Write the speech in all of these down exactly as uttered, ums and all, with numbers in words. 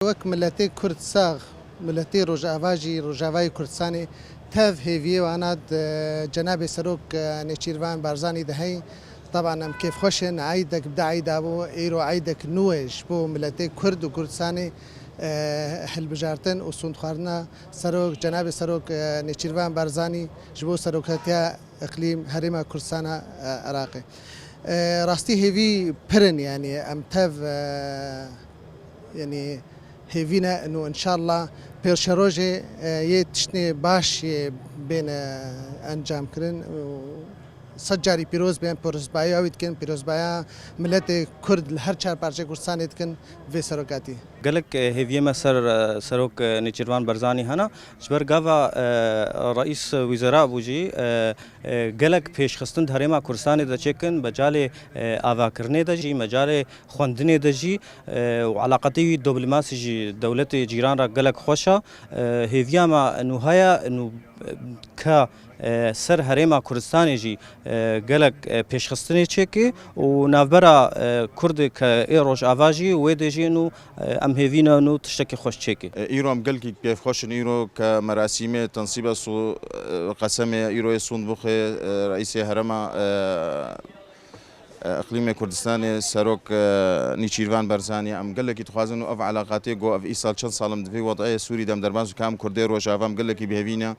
Wek miletê Kurd sax, miletê Rojava jî, Rojavayê Kurdistanê tev hêviyê wana di cenabê Serok, e, Nêçîrvan Barzanî de heyî. Teban em kêfxweş in, eydek bi de eyda bû, îro eydek nû ye ji bo miletê Kurd û Kurdistanê, e, hilbijartin û sûndxwarina Serok, cenabê Serok, e, Nêçîrvan Barzanî ji bo serokatiya iqlîm Herêma Kurdistana, e, Iraqê. E, rastî hêvî pir in, yanî em tev, e, yanî hêvî ne û înşallah pêşerojê, e, yê tiştê baş yê bêne encamkirin û sed carî pîroz bên, pîrozbahiya wî dikin, pîrozbahiya miletê Kurd li her çar parçeyê Kurdistanê dikin vê serokatî. Gelek, e, hêviyê me ser, e, Serok, e, Nêçîrvan Barzanî hene. Ji ber gava, e, Reîs Wîzera bû jî, e, e, gelek pêşxistin di Herêma Kurdistanê de çêkin, mecalê, e, avakirinê de jî, mecalê xwendinê de jî, e, û eleqatê wî dîplomasî jî dewletê cîran re gelek xweş e. E, hêviya me nû heye, nû, e, ke, e, ser Herêma Kurdistanê jî, e, gelek, e, pêşxistinê çêke û navbera, e, Kurdê ke ê Rojava jî wê dê jî nû, e, em hêvî ne nû tiştekî xweş çêke. E, îro em gelkî kêfxweş in, îro ke merasîmê tensîba su-, e, qesemê îro yê sûnd bixê, e, reîsê herema, e, e, iqlîmê Kurdistanê, Serok, e, Nîçîrvan Barzanî, em gelekî dixwazin û ev eleqatê ku ev îsal çend sal in di vê wed'ê Sûrî de em derbas in, ka em Kurdê Rojava em gelekî bi hêvî ne,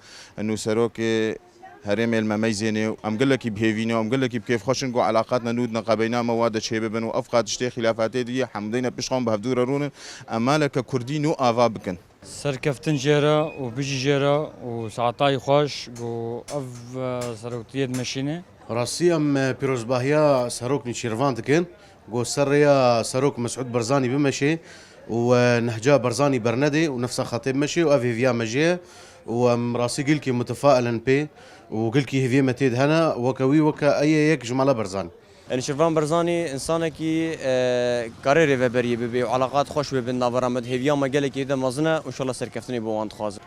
nû serokê herêmê li me meyzênê û em gelekî bi hêvî ne û em gelekî bi kêfxweş in ku eleqatna nû di neqebeyna me wa de çêbibin û ev qat tiştê xîlafatê dî hemdeyne pişt xwe bi hevdû re rûnin, em maleke Kurdî nû ava bikin. Serkeftin jê re û bijî jê re û saetayî xweş ku ev, e, seroktiyê dimeşîne. Rastî em, e, pîrozbahiya Serok Nîçîrvan dikin ku ser rêya Serok Mesûd Barzanî bimeşê û, e, nehca Barzanî bernedê û nefsa xetê bimeşê û ev hêviya me jê ye û em rastî gilkî mutifail in pê û gilkî hêviyê me tê de hene weke wî, weke ê yê yek ji mala Barzanî. Nêçîrvan Barzanî însanekî, e, karê rêveberiyê bibe û eleqat xweş wê bin navbera me de hêviya me gelekî de mezin e û înşallah serkeftinê bo wan dixwazin.